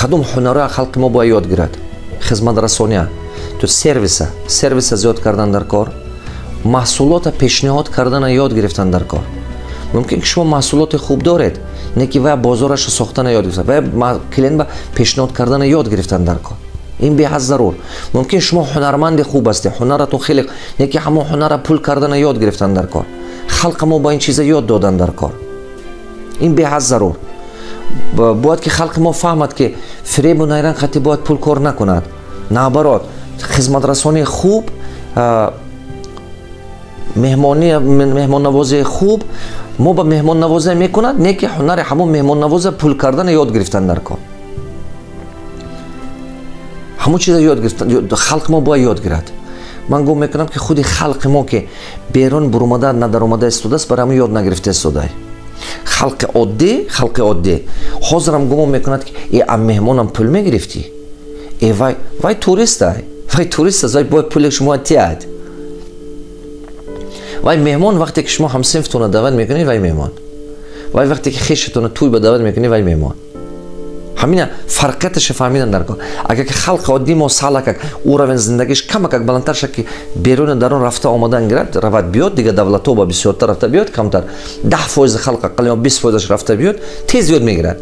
Кадом ҳунарҳоя халқи мо бояд ёд гирад? Хизматрасония, то сервиса зиёд кардан дар кор, маҳсулота пешниҳод кардана ёд гирифтан дар кор. Мумкин ки шумо маҳсулоти хуб доред, не ки вая бозорашро сохтана ёд гирифтан, вая клиент ба пешниҳод кардана ёд гирифтан дар кор. Ин беҳад зарур. Мумкин шумо ҳунарманди хуб ҳастед, ҳунаратон хеле, не ки ҳамон ҳунара пул кардана ёд гирифтан дар кор. Халқа мо ба ин чиза ёд додан дар кор. Ин беҳад зарур. Бояд ки халқи мо фаҳмад, ки фиребу найранг хати бояд пул кор накунад. Наоборот, хизматрасонии хуб, меҳмоннавозии хуб. Мо ба меҳмоннавозия мекунад, не ки ҳунари ҳамон меҳмоннавозия пул кардана ёд гирифтан дар кор. Ҳамон чиза ёд гирифтан халқи мо бояд ёд гирад. Ман гум мекунам, ки худи халқи мо, ки берун бурумада надаромада истодааст, барои ҳамон ёд нагирифта истодай. Халқи оддӣ, халқи оддӣ ҳозирам гумон мекунад, ки э, а меҳмонам пул мегирифтӣ, э, вай туристай, вай турист аст, вай бояд пули шумо тиҳад. Вай меҳмон, вақте ки шумо ҳамсинфтона даъват мекунед, вай меҳмон. Вай вақте ки хешатона тӯй ба даъват мекунед, вай меҳмон. Ҳамина фарқияташа фаҳмидан дар кор. Агар ки халқи оддии мо салакак уровень зиндагиш камакак баландтар шад, ки беруни дарун рафта омадан гирад, равад биёд, дигар давлатҳо ба бисёртар рафта биёд, камтар 10% халқ ақал ё 20%-аш рафта биёд, тез ёд мегирад.